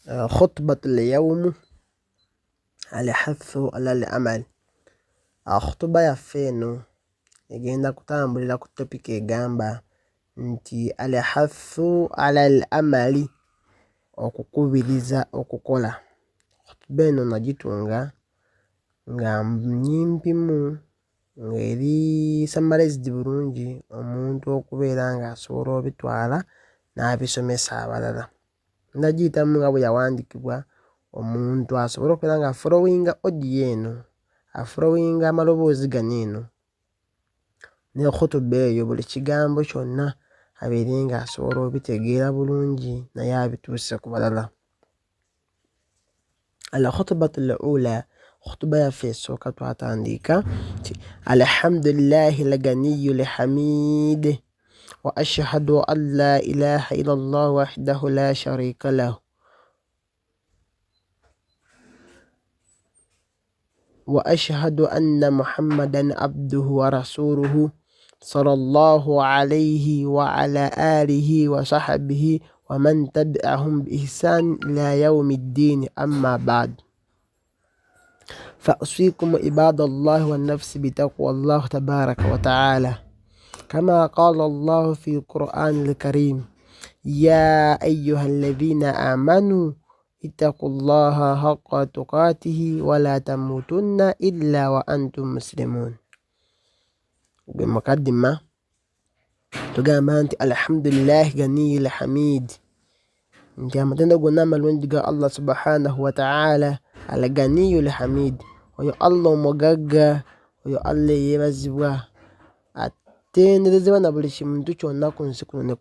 Khutubatu lyaumu alhathu ala al amal. Khutuba yaffe eno egenda kutambulira ku topic egamba nti alhathu ala al amali, okukubiriza okukola. Khutuba eno nagitunga nga nyimpimu ng'eri summarized bulungi omuntu okubeera ng'asobola obitwala n'abisomesa abalala. Nagiyitamu nga bwe yawandiikibwa omuntu asobole okubeera nga afollowinga audio eno, afollowinga amaloboozi gano eno ne khutuba eyo buli kigambo kyonna abeere ng'asobola obitegeera bulungi naye abituuse ku balala. Al-khutubatu al-ula, khutuba yaffe esooka twatandiika nti alhamdulillahi lganiyu lhamid wa ashhadu an la ilaha illallah wahdahu la sharika lahu wa ashhadu anna muhammadan abduhu wa rasuluhu sallallahu alayhi wa ala alihi wa sahbihi wa man tabi'ahum bi ihsan ila yaumi ddini, amma ba'd. فأوصيكم عباد الله والنفس بتقوى الله تبارك وتعالى كما قال الله في القرآن الكريم: يا أيها الذين آمنوا اتقوا الله حق تقاته ولا تموتن إلا وأنتم مسلمون. Mukaddima tugamba nti alhamdulillahi ganiyi lhamid, nti amatendo gonna amalungi ga Allah subhanahu wataala alganiyu lhamid, oyo Allah omugagga, oyo Allah eyeebazibwa, atenderezebwa na buli kintu kyonna ku nsi kuno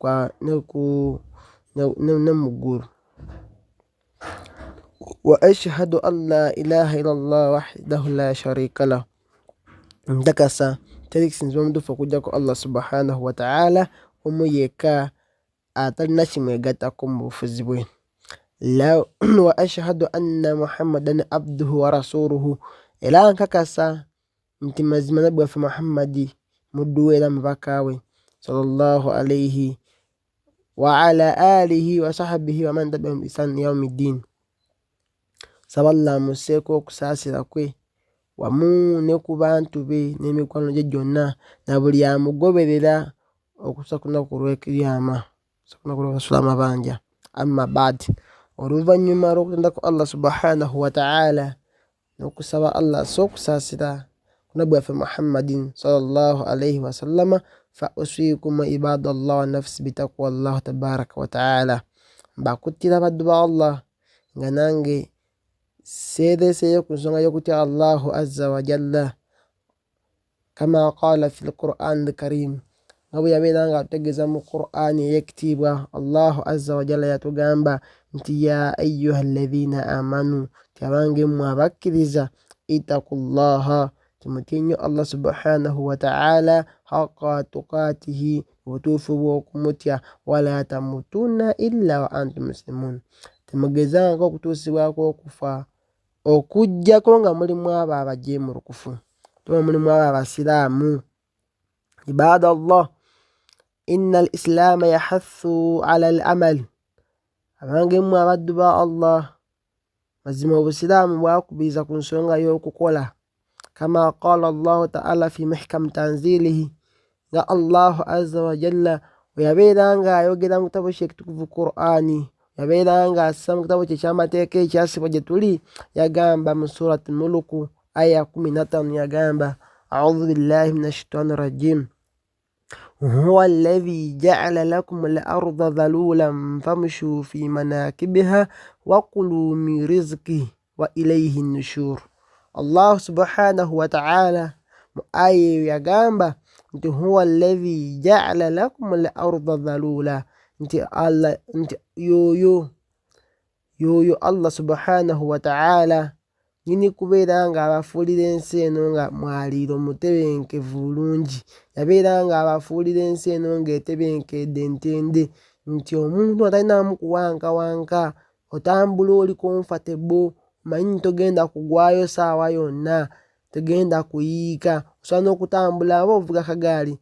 ne mu ggulu. Wa ashhadu an la ilaha illallah wahdahu la sharika lah, nkakasa teri kisinzibwa mutuufu okuggyako Allah subhanahu wataala omu yekka atalina kimwegattako mu bufuzi bwe. Wa ashhadu anna muhammadan abduhu wa rasuluhu, era nkakasa nti mazima nabbi waffe Muhammadi muddu we era mubaka we sallallahu alaihi wa ala alihi wa sahbihi wa man tabi'ahum bi ihsan yaumi ddin. Saba Allah amusseeko okusaasira kwe wamu ne ku bantu be n'emikwano gye gyonna na buli amugoberera okutuusa ku lunaku lw'ekiyama, ku lunaku lw'okusasula amabanja. Amma ba'd, oluvannyuma lw'okutenda ku Allah subhanahu wataala n'okusaba Allah asse okusaasira ku nabbi waffe Muhammadin sallallahu alaihi wasallama, fa usikum ibadallah wa nafsi bitaqwa Allah tabaraka wataala, mbakuttira abaddu ba Allah nga nange seereeseeyo ku nsonga y'okutya Allahu azza wa jalla, kama qala fi lquran lkarim, nga bwe yabeera nga atutegeeza mu Qur'ani ey'ekitiibwa. Allahu azza wa jalla yatugamba nti ya ayuha alladhina amanu, nti abange mmwe abakkiriza, itaqullaha, timutye nnyo Allah subhanahu wataala haqa tuqatihi, obutuufu bw'okumutya, wala tamutunna illa wa antum muslimun, temugezangako okutuusibwako okufa okuggyako nga mulimu abo abajeemulukufu, tuba mulimu abo abasiraamu. Ibadallah, inna al islaama yahathu ala al amal, abange mmwe abaddu ba Allah, mazima obusiraamu bwakubiriza ku nsonga y'okukola, kama qala Allahu taala fi muhkam tanzilihi, nga Allahu azza wa jalla bwe yabeera ng'ayogera mu kitabo kye ekitukuvu Qur'ani, yabeera ng'assa mu kitabo kye eky'amateeka ekyasibwa gye tuli, yagamba mu Surat Muluku aya 15, yagamba audhu billahi min ashaitani rajim, huwa alladhi jaala lakum al arda dhalulan famshu fi manakibiha wakulu min rizqihi wa ilaihi nushur. Allah subhanahu wataala mu aya eyo yagamba nti huwa alladhi jaala lakum al arda dhalula, nti Allah nti yoyo yoyo Allah subhanahu wataala nyini kubeera ng'abafuulira ensi eno nga mwaliiro mutebenkevu bulungi, yabeera ng'abafuulira ensi eno ng'etebenkedde ntende, nti omuntu nga talinaamu kuwankawanka, otambula oli comfortable, omanyi togenda kugwayo ssaawa yonna, togenda kuyiika, osobola n'okutambula oba ovuga kagaali.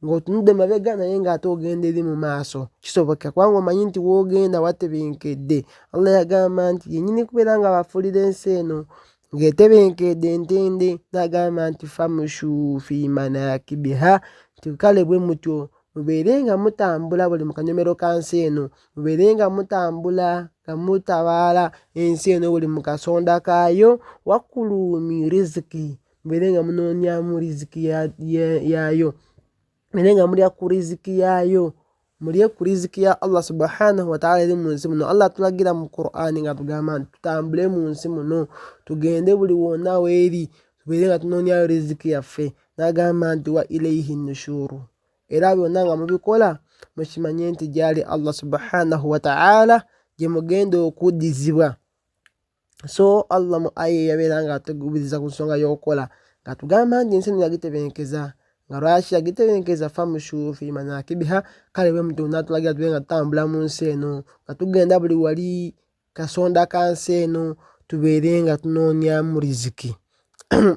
Ng'otunudde mabega naye ng'ate ogenda eri mu maaso. Kisoboka kubanga omanyi nti w'ogenda watebenkedde. Allah yagamba nti yennyini kubeera nga abafuulira ensi eno ng'etebenkedde ntende, n'agamba nti famushu fi manakibiha, nti kale bwe mutyo mubeere nga mutambula buli mu kanyomero ka nsi eno, mubeere nga mutambula nga mutabaala ensi eno buli mu kasonda kaayo, wakulu min riziki, mubeere nga munoonyamu riziki yaayo, mubeere nga mulya ku riziki yaayo, mulye ku riziki ya Allah subhanahu wataala eri mu nsi muno. Allah atulagira mu Qur'ani nga atugamba nti tutambule mu nsi muno, tugende buli wonna weeri, tubeere nga tunoonyayo riziki yaffe. N'agamba nti wa ilaihi nushuru, era byonna nga mubikola mukimanye nti gyali Allah subhanahu wataala gye mugenda okuddizibwa. So Allah mu aya yabeera nga atugubiriza ku nsonga y'okukola ng'atugamba nti ensi eno yagitebenkeza. Nga lwaki yagitebenkeza? Famushu fi manakibiha, kale bwe mutyo n'atulagira tube nga tutambula mu nsi eno nga tugenda buli wali kasonda ka nsi eno, tubeere nga tunoonyamu riziki.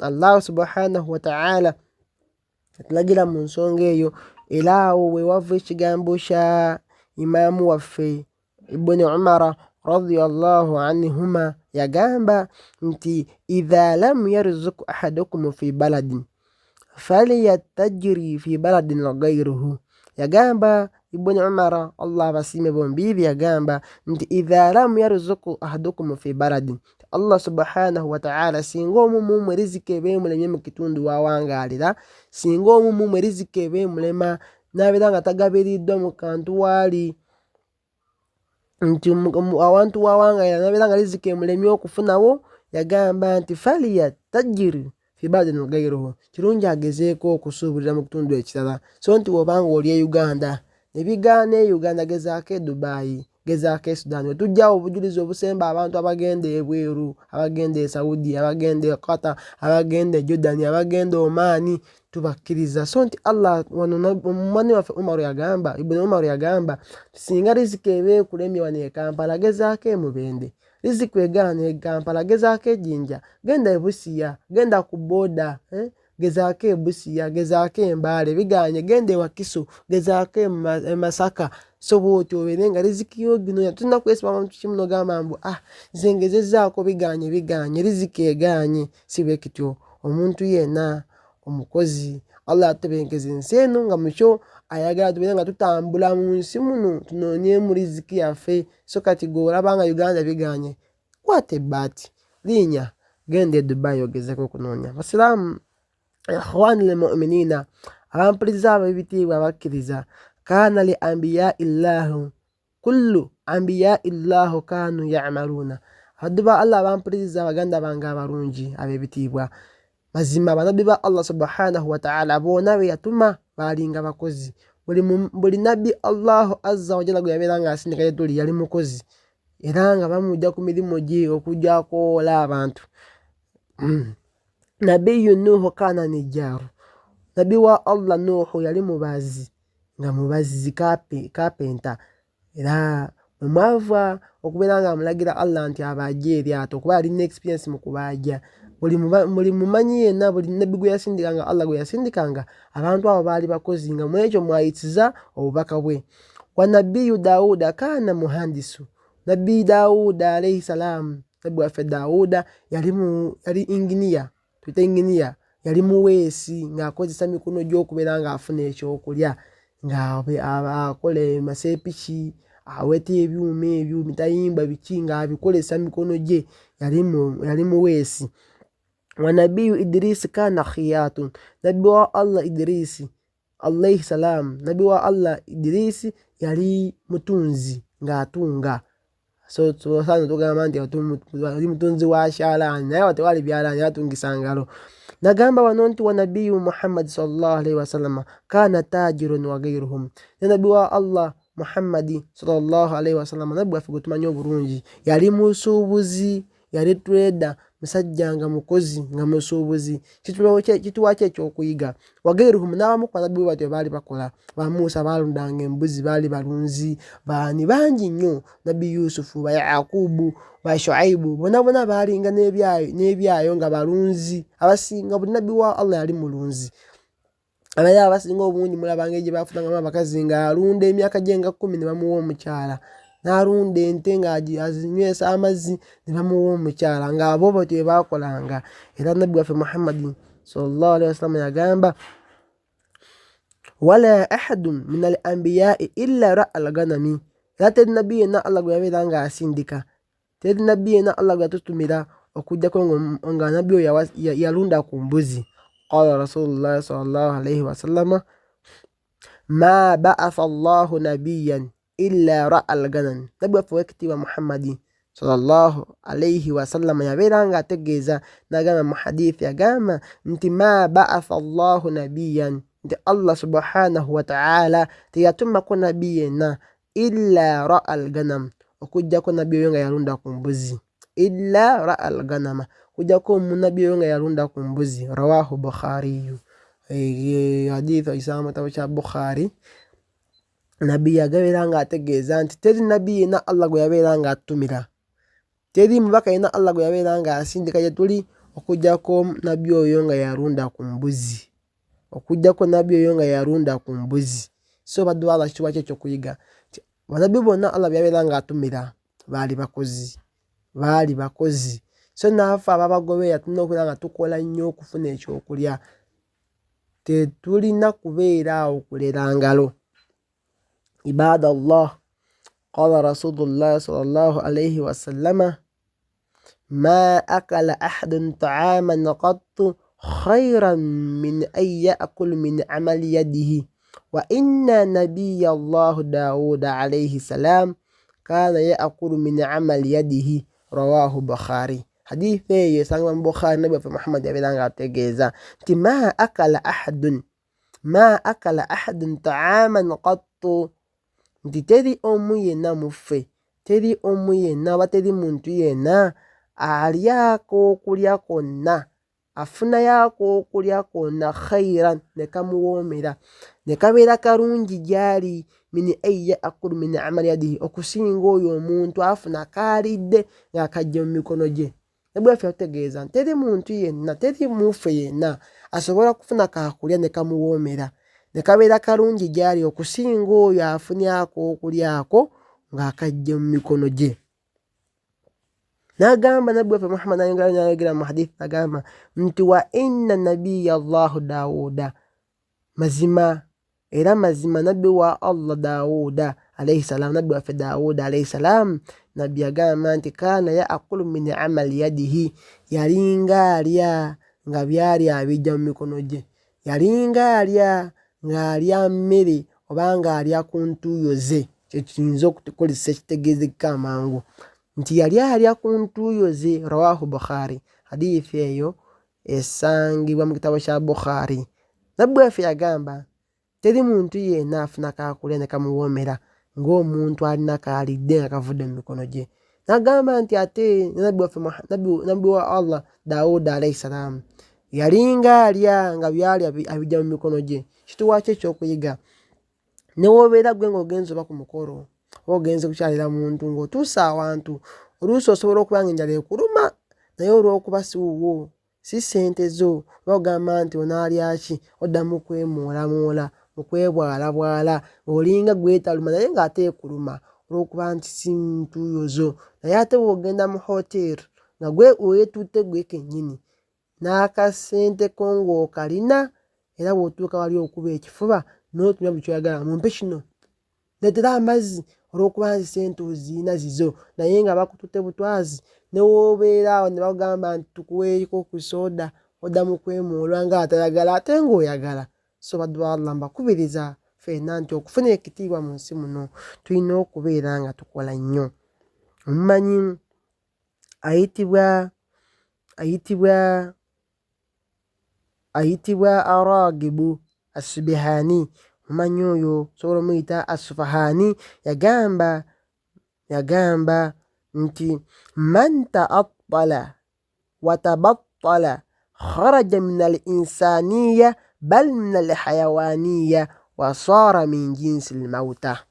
Allah subhanahu wataala atulagira mu nsonga eyo. Era awo we wava ekigambo kya imaamu waffe Ibuni Umara radiyallahu anhuma, yagamba nti idha lam yarzuku ahadukum fi baladin falyatajiri fi baladin gairuhu. Yagamba Ibuni Umara, Allah abasiime bombiiri, yagamba nti idha lam yarzuku ahadukum fi baladin, Allah subhanahu wataala singa omu mumwe riziki eba emulemye mu kitundu wawangaalira, singa omu mumwe riziki eba emulema n'abeera nga tagabiriddwa mu kantu waali, nti awantu wawangaalira n'abeera nga riziki emulemye okufunawo, yagamba nti faliya tajiri fi baladin gairuhu, kirungi agezeeko okusuubulira mu kitundu ekirala. So nti bw'obanga oli e Uganda ne bigaana e Uganda, gezaako e Dubai, gezaako e Sudan. We tujjawo obujulizi obusemba abantu abagenda ebweru, abagenda e Saudi, abagenda e Qatar, abagenda e Jordan, abagenda Oman, tubakkiriza. So nti Allah wano omumani waffe Umaru yagamba, Ibuni Umaru yagamba singa riziki eba ekulemye wano e Kampala, gezaako e Mubende, riziki egaana e Kampala, gezaako e Jinja, genda e Busia, genda ku boda, eh? Gezaako e Busia, gezaako e Mbale, biganye genda e Wakiso, gezaako e Masaka. So bw'otyo obeere nga riziki yo ginoonya. Tulina kwesiba muntu kimu n'ogamba mbu ah, nze ngezezzaako biganye, biganye, riziki egaanye. Si bwe kityo. Omuntu yenna omukozi, Allah atutebenkeza ensi eno nga mukyo ayagala tubeere nga tutambula mu nsi muno tunoonyeemu riziki yaffe. So kati gwe olaba nga Uganda biganye, kwata ebbaati, linnya, genda e Dubai ogezeko okunoonya. Basiraamu, ikhwani lmuminina, abampuliriza ab'ebitiibwa abakkiriza, kaana li ambiyai llahu kullu ambiyai llahu kanu yamaluuna, abaddu ba Allah abampuliriza, baganda bange abalungi ab'ebitiibwa, mazima abanabbi ba Allah subhanahu wataala boona be yatuma baalinga bakozi. Buli nabbi Allahu azza wajalla gwe yabeera nga asindika gye tuli yali mukozi, era nga bamujja ku mirimu gye okujja akoola abantu. Nabiyu Nuhu kana nijaaru, nabbi wa Allah Nuhu yali mubaazi, nga mubazzi kapenta, era mwe mwava okubeera nga amulagira Allah nti abaaje eryato, kuba alina experience mu kubaaja. Buli mumanyi yenna, buli nabbi gwe yasindikanga, Allah gwe yasindikanga, abantu abo baali bakozi, nga mu ekyo mwayitiza obubaka bwe. Wa nabiyu Dawuda kana muhandisu, nabbi Dawuda alaihi salaamu, nabbi waffe Dawuda yali inginiya, tuyite inginiya, yali muweesi ng'akozesa mikono gye okubeera ng'afuna ekyokulya, ng'akola emaseepiki, aweta ebyuma ebyo, mitayimbwa biki, ng'abikozesa mikono gye, yali muweesi. Wa nabiyu Idirisi kana khiyatun, nabbi wa Allah Idirisi alaihi salaamu, nabbi wa Allah Idirisi yali mutunzi ng'atunga. So sana tugamba nti ali mutunzi wa kyalaani, naye awo tewali byalaani, atungisa ngalo. Nagamba wano nti wa nabiyu Muhammadi sallallahu alaihi wasallama kana tajirun wa gairuhum, ne nabbi wa Allah Muhammadi sallallahu alaihi wasallama, nabbi waffe gwe tumanyi obulungi, yali musuubuzi, yali trader, musajja nga mukozi nga musuubuzi. Kituwa ki ekyokuyiga? Wagairuhum, n'abamu ku banabbi bwe batyo baali bakola. Ba Musa baalundanga embuzi, baali balunzi, baani bangi nnyo, nabbi Yusufu, ba Yakubu, ba Shuaibu, bonna bonna baalinga n'ebyayo nga balunzi. Abasinga buli nabbi wa Allah yali mulunzi. Abaye abasinga obungi mulaba ngeri gye bafunangamu abakazi ng'alunda emyaka gye nga kkumi ne bamuwa omukyala, n'alunda ente ng'azinywesa amazzi ne bamuwa omukyala, ng'abo bwetyo bwe baakolanga. Era Nabbi waffe Muhammadi sallallahu alaihi wasallam yagamba wala ahadun min al ambiyai illa raa al ghanami, era teri nabbi yenna Allah gwe yabeera ng'asindika Teri nabbi yenna Allah gwe yatutumira okujjako nga nabbi oyo yalunda ku mbuzi. Qala Rasulullah sallallahu alaihi wasallama ma ba'atha Allahu nabiyan illa ra'a al-ghanam. Nabbi waffe owekitiibwa Muhammadi sallallahu alaihi wasallama yabeera nga ategeeza n'agamba mu hadithi agamba nti ma ba'atha Allahu nabiyan, nti Allah subhanahu wataala teyatumako nabbi yenna illa ra'a al-ghanam, okujjako nabbi oyo nga yalunda ku mbuzi. Illa ra'a al-ghanama, okujjako omunabbi oyo nga yalunda ku mbuzi. Rawahu Bukhariyu, hadithi ogisanga mu kitabo kya Bukhari. Nabbi yagabeera nga ategeeza nti teri nabbi yenna Allah gwe yabeera nga atumira, teri mubaka yenna Allah gwe yabeera nga asindika gye tuli okujjako nabbi oyo nga yalunda ku mbuzi, okujjako nabbi oyo nga yalunda ku mbuzi. So baddu ba Allah, kituwa ki ekyokuyiga nti banabbi bonna Allah byabeera nga atumira baali bakozi, baali bakozi. So naffe ababagoberera tulina okubeera nga tukola nnyo okufuna ekyokulya, tetulina kubeera awo kulera ngalo. Ibadallah, qala Rasulullah sallallahu alaihi wasallama ma akala ahadun taaman qattu khairan min an yakul min amali yadihi wa inna nabiya llahu Dawuda alaihi salam kana yakulu min amali yadihi rawahu Bukhari. Hadithi eyo esangibwa mu Bukhari. Nabbi waffe Muhammad yabeera nga ategeeza nti ma akala ahadun, ma akala ahadun taaman qattu, nti teri omu yenna muffe, teri omu yenna oba teri muntu yenna alyako okulya kwonna, afunayo ak'okulya kwonna, khairan, ne kamuwoomera ne kabeera kalungi gy'ali, min an yakulu min amali yadihi, okusinga oyo omuntu afuna kaalidde ng'akajja mu mikono gye. Nabbi waffe yatutegeeza nti teri muntu yenna, teri muffe yenna asobola kufuna kakulya ne kamuwoomera ne kabeera kalungi gy'ali okusinga oyo afunye ak'okulya ako ng'akajja mu mikono gye. N'agamba nabbi waffe Muhammad nayongera n'ayogera mu hadithi agamba nti wa inna nabiya Allahu Dawuda, mazima era mazima nabbi wa Allah Dawuda alaihi salam, nabbi waffe Dawuda alaihi salam, nabbi agamba nti kana yaakulu min amali yadihi, yalinga alya nga byali abijja mu mikono gye, yalinga alya ng'alya mmere oba ng'alya ku ntuuyo ze. Kyekiyinza okukozesa ekitegeezeka amangu nti yali alya ku ntuuyo ze. Rawahu Bukhari, hadithi eyo esangibwa mu kitabo kya Bukhari. Nabbi waffe yagamba teri muntu yenna afuna kakulya ne kamuwoomera ng'omuntu alina kaalidde nga kavudde mu mikono gye. N'agamba nti ate nabbi waffe nabbi wa Allah Dawuda alaihi salaamu yalinga alya nga byali abijja mu mikono gye. Kituwa ki ekyokuyiga? Ne w'obeera ggwe ng'ogenze oba ku mukolo oba ogenze kukyalira muntu ng'otuuse awantu, oluusi osobola okuba nga enjala ekuluma, naye olw'okuba si wuwo, si ssente zo, oba ogamba nti onaalya ki, odda mu kwemoolaamoola, mu kwebwalabwala ng'olinga gwetaluma naye ng'ate ekuluma olw'okuba nti si ntuuyo zo. Naye ate bw'ogenda mu hoteeri nga gwe weetutte gwe kennyini n'akasente ko ng'okalina, era bw'otuuka wali okuba ekifuba n'otumya buli ky'oyagala, mumpe kino, ndeetera amazzi, olw'okuba nti ssente ozirina zizo. Naye nga bakututte butwazi, ne w'obeera awo ne bakugamba nti tukuweeko ku sooda, odda mu kwemoola ng'atayagala ate ng'oyagala. So baddu ba Allah, mbakubiriza ffenna nti okufuna ekitiibwa mu nsi muno tulina okubeera nga tukola nnyo. Omumanyi ayitibwa ayitibwa Aragibu Assubihani, omumanyi oyo osobola omuyita Assufahani, yagamba nti man ta'attala watabattala kharaja min al insaniya bal min al hayawaniya wa sara min jinsi l mauta.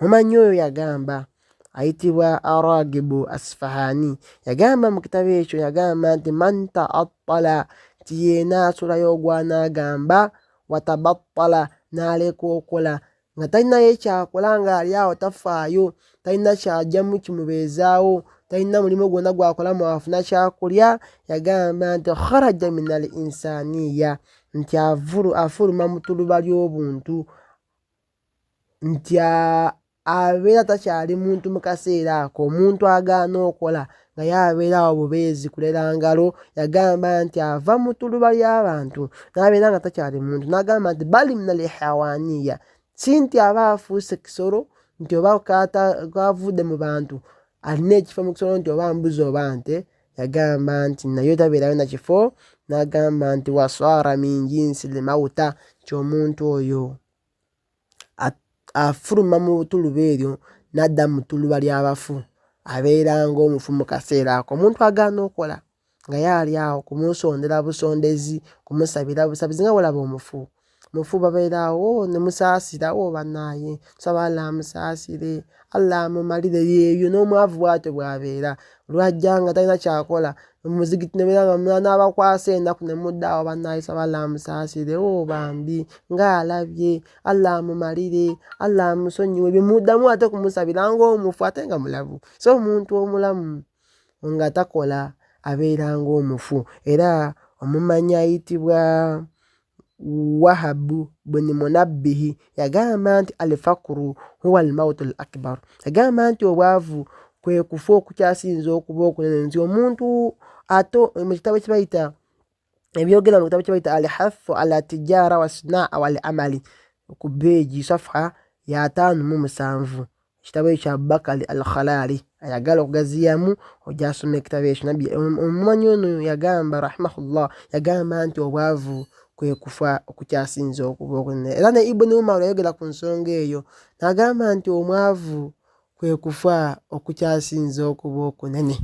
Mumanyi oyo yagamba ayitibwa Aragibu Asfahani, yagamba mu kitabo ekyo, yagamba nti man ta'attala, nti yeena asulayo ogw'anaagamba, Watabattala, n'aleka okola nga talinayo kyakola, ng'ali awo tafaayo, talina kyajjamu kimubeezaawo, talina mulimu gwonna gwakola mwafuna kyakulya. Yagamba nti kharaja min al insaniya, nti afuluma mu ttuluba ly'obuntu, nti abeera takyali muntu mu kaseera ako. Omuntu agaana okola nga ye abeera awo bubeezi kulera ngalo, yagamba nti ava mu ttuluba ly'abantu n'abeera nga takyali muntu. N'agamba nti bali min al ihawaniya, si nti aba afuuse kisolo nti oba kavudde mu bantu alina ekifo mu kisolo nti oba mbuzi oba nte. Yagamba nti naye tabeerayo na kifo. N'agamba nti wasara min jinsi lmauta, nti omuntu oyo afuluma mu ttuluba eryo n'adda mu ttuluba ly'abafu, abeera ng'omufu mu kaseera ako. Omuntu agaana okola nga ye ali awo kumusondera busondezi, kumusabira busabizi, nga bw'olaba omufu. Mufu babeera awo ne musaasira, o bannaaye, tusaba Allah amusaasire, Allah amumalire. Ebyo n'omwavu bw'atyo bw'abeera, lw'ajja nga talina ky'akola muzigiti ne beera nga n'abakwasa ennaku ne mudda awo, bannaaye saba Allah amusaasire, o bambi ng'alabye, Allah amumalire, Allah amusonyiwe. Bimuddamu ate kumusabira ng'omufu ate nga mulamu. So omuntu omulamu nga takola abeera ng'omufu. Era omumanyi ayitibwa Wahabu buni Munabbihi yagamba nti alfakuru huwa almautu al akbar, yagamba nti obwavu kwe kufa okukyasinze okuba okunene, nti omuntu ate mu kitabo kibayita ebyogera mu kitabo kibayita alhathu ala tijara wasinaa wal amali ku beegi safha ya 57, ekitabo ekyo kya Abubakari al Khalali. Ayagala okugaziyamu ojja asoma ekitabo ekyo. Nabbi omumanyi ono yagamba rahimahullah, yagamba nti obwavu kwe kufa okukyasinze okuba okunene. Era ne Ibuni Umar yayogera ku nsonga eyo n'agamba nti omwavu kwe kufa okukyasinze okuba okunene.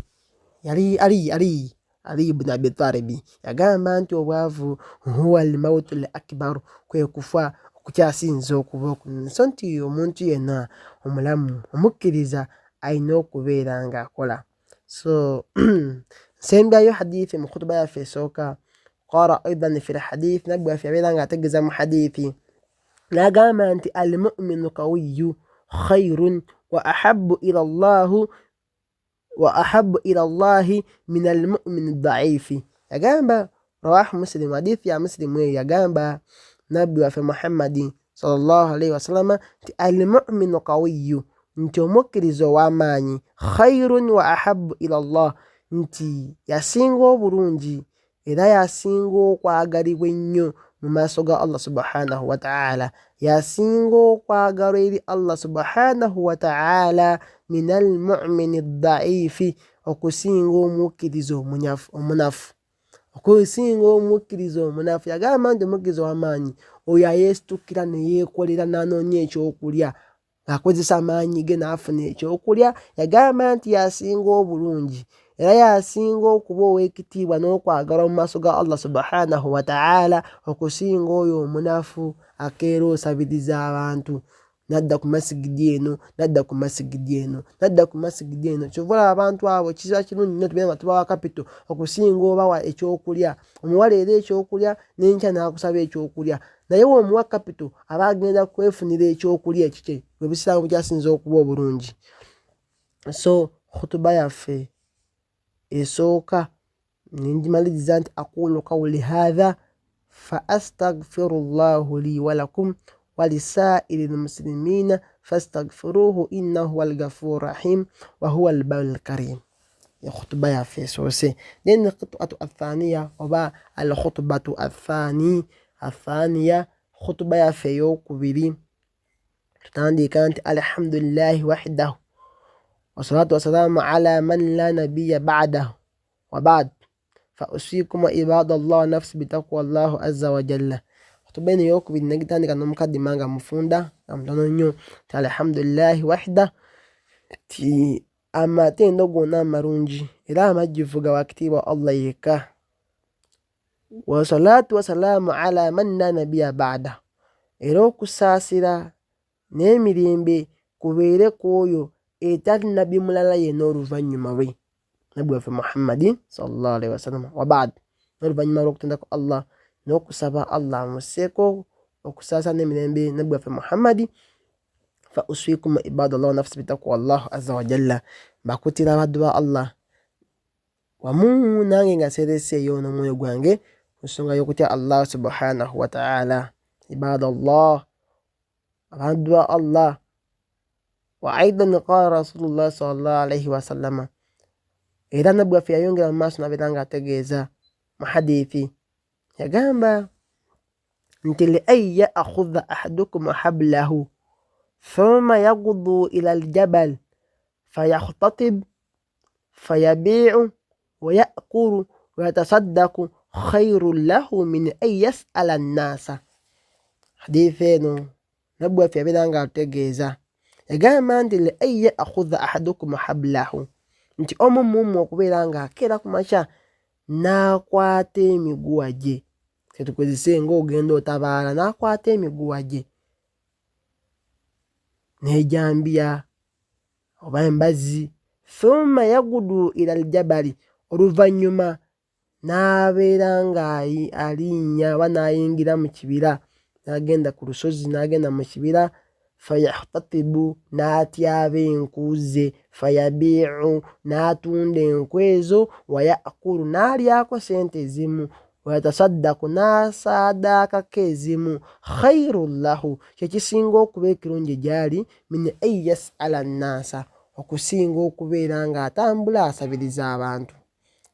Yali Ali ibn Abi Talibi yagamba nti obwavu huwa almautu al akbar, kwe kufa okukyasinze okuba okunene. So nti omuntu yenna omulamu omukkiriza alina okubeera ng'akola. So nsembyayo hadithi mu khutuba yaffe esooka. Qala aidan fi lhadith, nabbi waffe yabeera ng'ategeeza mu hadithi n'agamba nti almuminu kawiyu khairun wa ahabu ila llahu wa ahabu ila llahi min almumini daifi. Yagamba rawahu Musilimu, hadithi ya Musilimu eyo. Yagamba nabbi waffe Muhammadi sallallahu alaihi wasallama nti almuminu kawiyu, nti omukkiriza ow'amaanyi, khairun wa ahabu ila llah, nti yasinga obulungi era yasinga okwagalibwa ennyo mu maaso ga Allah subhanahu wataala, yasinga okwagalwa eri Allah subhanahu wataala, min almumini daifi, okusinga omukkiriza omunafu, okusinga omukkiriza omunafu. Yagamba nti omukkiriza ow'amaanyi oyo ayeesitukira ne yeekolera n'anoonya ekyokulya ng'akozesa amaanyi ge n'afuna ekyokulya, yagamba nti yasinga obulungi era yasinga okuba ow'ekitiibwa n'okwagalwa mu maaso ga Allah subhanahu wataala okusinga oyo omunafu akeera osabiriza abantu, nadda ku masigidi eno, nadda ku masigidi eno, nadda ku masigidi eno. Kyova olaba abantu abo kiba kirungi nnyo tubeera nga tubawa kapito okusinga obawa ekyokulya. Omuwala era ekyokulya n'enkya n'akusaba ekyokulya, naye w'omuwa kapito aba agenda kwefunira ekyokulya ekikye, bwe busiraamu bukyasinze okuba obulungi. So khutuba yaffe esooka nengimaliriza nti aqulu qawli hatha fa astagfiru llahu li walakum walisairi lmuslimina fastagfiruhu innahu huwa algafuru rahim wa huwa albaru lkarim. Ekhutuba yaffe esoose. Then khutubatu athaniya oba alkhutubatu athani athaniya, khutuba yaffe eyokubiri, tutandika nti alhamdulillahi wahdahu wassalatu wassalamu ala man la nabiya badahu wa bad, fa usikum ibadallah nafsi bitaqwa llahu azza wa jalla. Khutuba eno eyokubiri negitandika n'omukaddima nga mufunda nga mutono nnyo nti alhamdulillahi wahda, ti amatendo gonna amalungi era amajjuvu ga wakitiibwa Allah yekka, wasalaatu wasalaamu ala man la nabiya bada, era okusaasira n'emirembe kubeere ku oyo etali nabbi mulala yenna oluvannyuma lwe, nabbi waffe Muhammadi sallallahu alaihi wasallam. Wabad, n'oluvannyuma lw'okutenda ku Allah n'okusaba Allah amusseeko Okusaasa n'emirembe Nabbi waffe Muhammadi. Fa uswikum ibadallah nafsi bitaqwa Allah azza wa jalla, mbakutira abaddu ba Allah wamu nange nga seereseeyo n'omwoyo gwange ku nsonga y'okutya Allah subhanahu wa ta'ala. Ibadallah, abaddu ba Allah. Wa aidan qala Rasulullah sallallahu alaihi wasallama, era Nabbi waffe yayongera mu maaso nabeera nga ategeeza mu hadithi, yagamba nti li an yaakhudha ahadukum hablahu thumma yagdu ila aljabal fayakhtatib fayabiu wayakulu wayatasaddaku khairun lahu min an yasala nnasa. Hadithi eno Nabbi waffe yabeera nga atutegeeza, yagamba nti li an yaakhudha ahadukum hablahu, nti omu mumwe okubeera nga akeera ku makya n'akwata emiguwa gye, ketukozese ng'ogenda otabaala, n'akwata emiguwa gye n'ejambiya oba embazzi, thumma yagudu ila aljabali, oluvannyuma n'abeera nga alinnya oba n'ayingira mu kibira, n'agenda ku lusozi n'agenda mu kibira, fayahtatibu, n'atyaba enku ze, fayabiu, n'atunda enku ezo, wayakulu, n'alyako sente ezimu, wayatasaddaku, n'asaadaakako ezimu, khairun lahu, kyekisinga okuba ekirungi gy'ali, min an yasala nnasa, okusinga okubeera ng'atambula asabiriza abantu,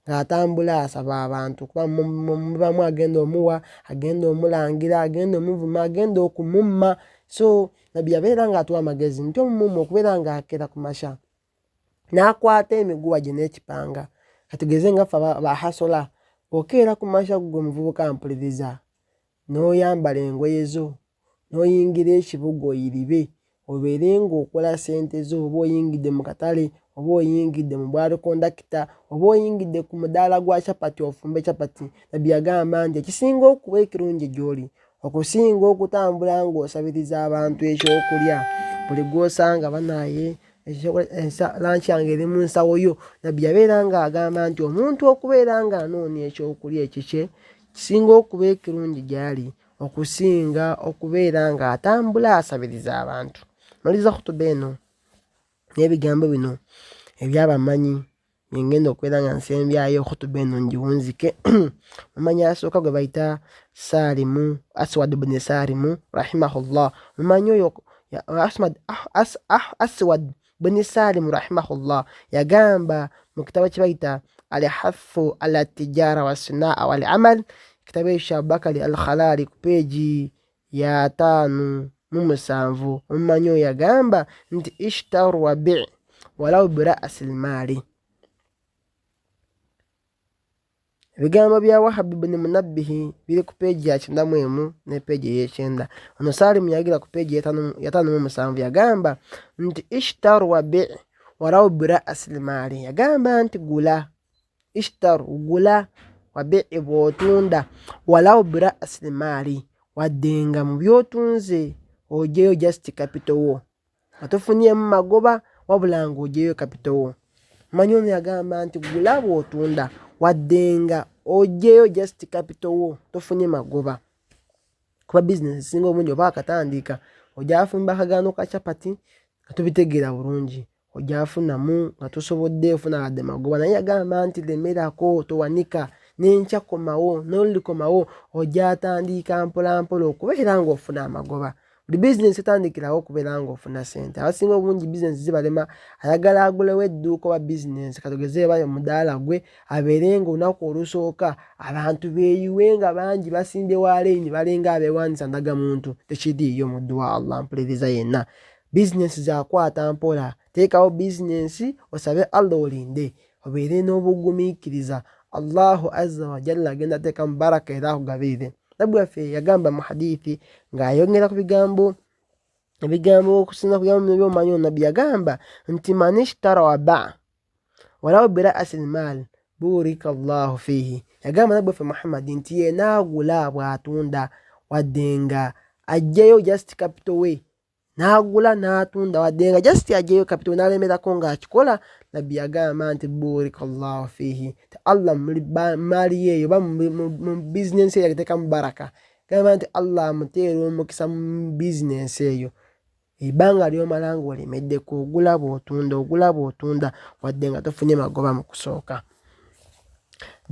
ng'atambula asaba abantu, kuba mubamu agenda omuwa, agenda omulangira, agenda omuvuma, agenda okumumma. So Nabbi yabeera ng'atuwa amagezi nti omumumma okubeera ng'akeera ku makya n'akwata emiguwa gye n'ekipanga, katugeze nga ffe bahasola, okeera ku makya ggwe muvubuka mpuliriza, n'oyambala engoye zo n'oyingira ekibuga oyiribe, obeere ng'okola ssente zo, oba oyingidde mu katale, oba oyingidde mu bwalukondakita, oba oyingidde ku mudaala gwa capati ofumbe capati. Nabbi yagamba nti ekisinga okuba ekirungi gy'oli okusinga okutambula ng'osabiriza abantu ekyokulya, buli gw'osanga banaye lanki yange eri mu nsawo yo. Nabbi yabeera ng'agamba nti omuntu okubeera ng'anoonya ekyokulya ekikye kisinga okuba ekirungi gy'ali okusinga okubeera ng'atambula asabiriza abantu. Maliriza khutuba eno n'ebigambo bino ebyabamanyi ngenda okubeera nga nsembyayo khutuba eno ngiwunzike. Mumanyi asooka gwe bayita Salimu Aswad bni Salimu rahimahullah, mumanyi oyo Aswad bni Salimu rahimahullah yagamba mu kitabo kye bayita Alhathu ala tijara wassinaa wal amal, ekitabo ekyo kya Abubakari al Khalali ku peegi ya 57, omumanyi oyo yagamba nti ishtar wa bi walau birasi lmaali. Ebigambo bya Wahabi bni Munabbihi biri ku peegi ya 91 ne peegi ey'ekyenda. Ono Salimu yagira ku peegi ya 57, yagamba nti ishtar wa bi walau birasi lmaali, yagamba nti gula, ishtar gula, wabii bw'otunda, walau birasi lmaali, wadde nga mu by'otunze ogyeyo just capital wo nga tofunyemu magoba, wabula ng'ogyeyo capital wo. Manyi ono yagamba nti gula bw'otunda wadde nga ogyeyo just capital wo tofunye magoba, kuba bizinesi esinga obungi oba akatandika ojafumba akagaano ka capati nga tobitegeera bulungi, ojafunamu nga tosobodde ofuna wadde magoba, naye yagamba nti lemerako, towanika, n'enkya komawo n'olulikomawo ojatandika mpolampola okubeera ng'ofuna amagoba. Buli bizinesi etandikirawo okubeera ng'ofuna ssente. Abasinga obungi bizinesi zibalema, ayagala agulewo edduuka oba bizinesi katugeze eba omudaala gwe, abeere ng'olunaku olusooka abantu beeyiwe nga bangi basimbye wa layini balinga abeewandiisa ndagamuntu. Tekiriiyo muddu wa Allah mpuliriza yenna. Bizinesi zakwata mpola, teekawo bizinesi osabe Allah olinde, obeere n'obugumiikiriza, Allahu azza wa jalla agenda ateekamu baraka era akugabirire. Nabbi waffe yagamba mu hadithi ng'ayongera ku bigambo ebigambo okusinza ku bigambo byomanyi, ono nabbi yagamba nti man ishtara wa baa walau birasi lmaal burika llahu fiihi. Yagamba nabbi waffe Muhammadi nti yenaagula bw'atunda wadde nga ajjeyo just capital we, n'agula n'atunda wadde nga just ajeyo capital n'alemerako ng'akikola, nabbi yagamba nti burika llahu fiihi, ti Allah maali yeeyo oba mu bizinensi eyo agiteekamu baraka. Gamba nti Allah amuteera omukisa mu bizinensi eyo. Ebbanga ly'omala ng'olemeddeko ogula bw'otunda ogula bw'otunda wadde nga tofunye magoba mu kusooka.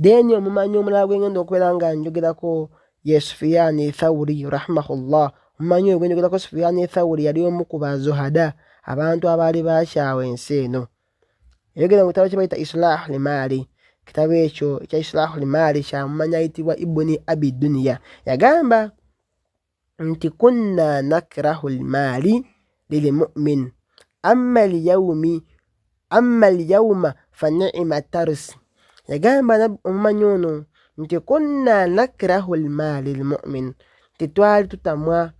Then omumanyi omulala gwe ngenda okubeera nga njogerako ye Sufiyani Thawuri rahimahullah. Omumanyi oyo gwe njogerako Sufiyani Thawuri yali omu ku bazuhada, abantu abaali bakyawa ensi eno. Yayogera mu kitabo kye bayita Islah Limaali. Ekitabo ekyo ekya Islah Limaali kya mumanyi ayitibwa Ibuni Abi Duniya. Yagamba nti kunna nakrahu lmaali lilmumin amma lyaumi amma lyauma fa niima tarsi. Yagamba omumanyi ono nti kunna nakrahu lmaali lmumin, nti twali tutamwa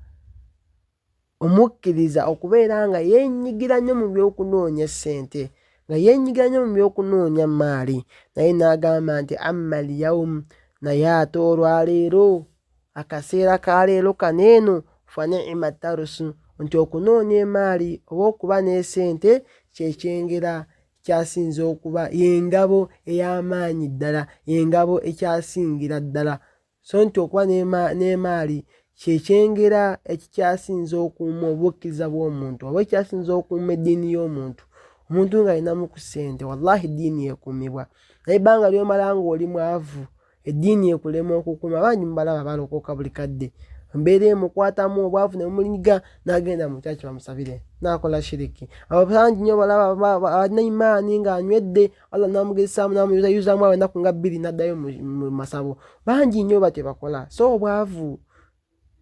omukkiriza okubeera nga yeenyigira nnyo mu by'okunoonya ssente, nga yeenyigira nnyo mu by'okunoonya mmaali. Naye n'agamba nti amma lyaum, naye ate olwaleero, akaseera ka leero kano eno, fa niima tarusu, nti okunoonya emaali oba okuba n'esente kye kyengera kyasinze okuba y'engabo ey'amaanyi ddala, y'engabo ekyasingira ddala. So nti okuba n'emaali kye kyengera ekikyasinze okuuma obukkiriza bw'omuntu oba ekyasinze okuuma eddiini y'omuntu. Omuntu ng'alinamu ku ssente, wallahi eddiini ekuumibwa. Naye ebbanga ly'omala ng'oli mwavu, eddiini ekulema okukuuma. Bangi mubalaba balokoka buli kadde, embeera emukwatamu obwavu ne bumulinyiga n'agenda mu kyaki bamusabire n'akola shiriki. Abo bangi nnyo balaba alina imaani ng'anywedde, Allah n'amugezesaamu n'amuyuzayuzaamu awo ennaku nga bbiri n'addayo mu masabo. Bangi nnyo batyo bakola. So obwavu,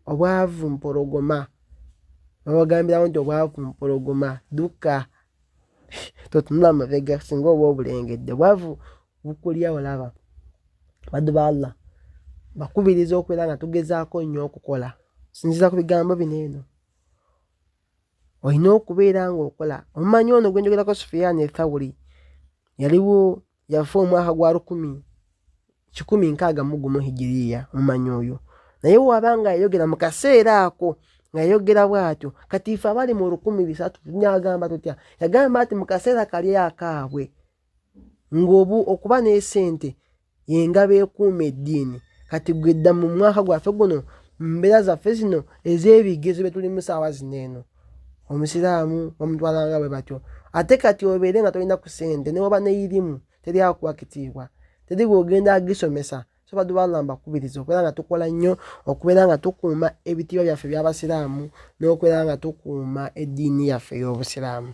obwavu mpologoma. Babagambirawo nti obwavu mpologoma, dduka totunula mabega singa oba obulengedde. Obwavu bukulya olaba. Baddu ba Allah bakubiriza okubeera nga tugezaako nnyo okukola. Sinziira ku bigambo bino eno, olina okubeera ng'okola. Omumanyi ono gwe njogerako Sufiyani Thawuri yaliwo, yafa omwaka gwa lukumi kikumi nkaaga mu gumu hijiriya. Omumanyi oyo naye waba nga yayogera mu kaseera ako nga yayogera bw'atyo, kati ife abali mu 1300 tunyagamba tutya? Yagamba nti mu kaseera kali akaabwe ng'obu okuba n'esente y'engabo ekuuma eddiini. Kati gwe dda mu mwaka gwaffe guno, mu mbeera zaffe zino ez'ebigezo bye tulimu saawa zino eno, omusiraamu bamutwalanga bwe batyo. Ate kati obeere nga tolina ku ssente, ne woba n'eirimu teri akuwa kitiibwa, teri gw'ogenda agisomesa. So baddu ba Allah mbakubiriza okubeera nga tukola nnyo, okubeera nga tukuuma ebitiibwa byaffe eby'abasiraamu n'okubeera nga tukuuma eddiini yaffe ey'obusiraamu.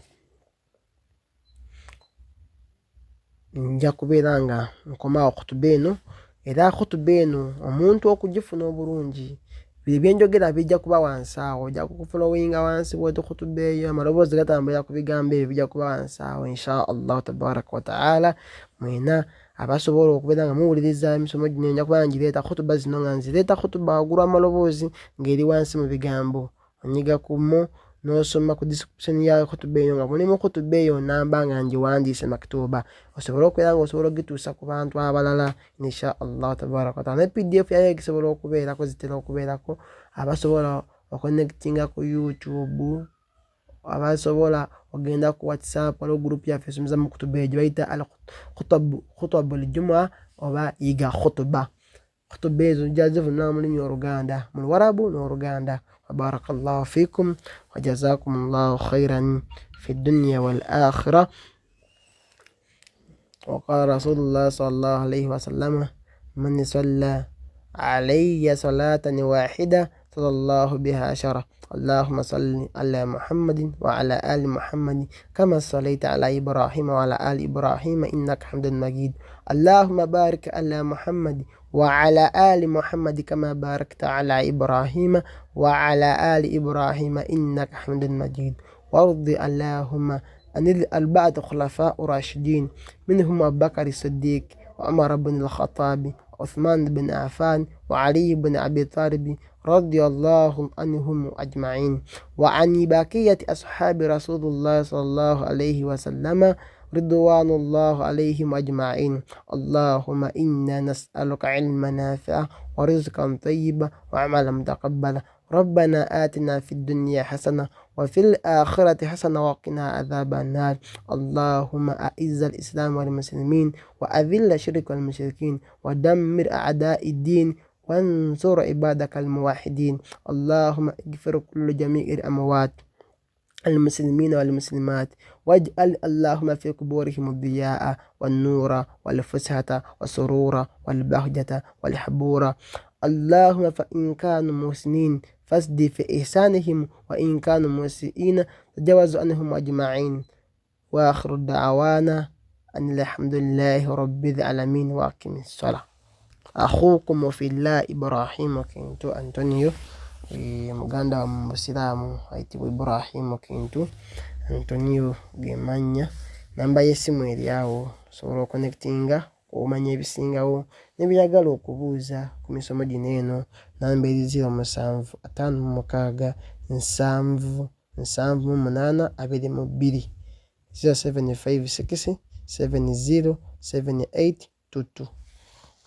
Nja kubeera nga nkomaawo khutuba eno, era khutuba eno omuntu okugifuna obulungi, bye byenjogera bijja kuba wansi awo, ojja kufolowinga wansi bw'oti khutuba eyo, amaloboozi gatambulira ku bigambo ebyo bijja kuba wansi awo insha Allahu tabaraka wa taala. Mwena abasobola okubeera nga muwuliriza emisomo gino, nja kuba ngireeta khutuba zino nga nzireeta khutuba waggulu amaloboozi ng'eri wansi mu bigambo. Onyiga ku mo n'osoma ku description ya khutuba eyo nga mulimu khutuba eyo namba nga ngiwandiise makituba, osobole okubeera ng'osobola okugituusa ku bantu abalala insha Allah tabaraka wataala. Ne PDF yayo egisobola okubeerako, zitera okubeerako abasobola okonectinga ku YouTube, abasobola ogenda ku WhatsApp, waliwo group yaffe esomesa mu khutuba eyo gye bayita al khutabu al-jumua oba yiga khutuba. Khutuba ezo nja zivunula mu lulimi Oluganda, mu Luwarabu n'Oluganda. Wa barakallahu fikum wa jazakumullahu khairan fi dunya wal akhirah. Wa qala Rasulullah sallallahu alayhi wa sallam, man salla alayya salatan wahida sallallahu biha ashara. Allahumma salli ala Muhammadin wa ala ali Muhammadin kama sallaita ala Ibrahim wa ala ali Ibrahim innaka hamidun majid. Allahumma barik ala Muhammad wa ala ali Muhammad kama barakta ala Ibrahim wa ala ali Ibrahim innaka hamidun majid. Wardi Allahumma anil arba'ati khulafa rashidin minhum Abu Bakr as-Siddiq wa Umar ibn al-Khattab wa Uthman ibn Affan wa Ali ibn Abi Talib radiyallahu anhum ajma'in wa an baqiyati ashabi Rasulullah sallallahu alayhi wa sallam ridwanullah alayhim ajma'in. Allahumma inna nas'aluka ilman nafi'a wa rizqan tayyiba wa amalan mutaqabbala. Rabbana atina fid dunya hasana wa fil akhirati hasana wa qina adhaban nar. Allahumma a'izz al-islam wal muslimin wa adhill ash-shirka wal mushrikin wa dammir a'da'i ad-din. وانصر عبادك الموحدين اللهم اغفر كل جميع الأموات المسلمين والمسلمات واجعل اللهم في قبورهم الضياء والنور والفسحة والسرور والبهجة والحبور اللهم فإن كانوا محسنين فاسد في إحسانهم وإن كانوا مسيئين تجاوز عنهم أجمعين وآخر دعوانا أن الحمد لله رب العالمين وأقم الصلاة akhukum fillah Ibrahimu Kintu Antonio muganda wa musiraamu ayitibwa Ibrahimu Kintu Antonio gemannya namba y'essimu eri awo osobola okonectinga omanya ebisingawo nebyagala okubuuza ku misomo gino eno namba eri 07 56 7 78 22 0756 70 78 22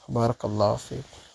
barakallahu fikum.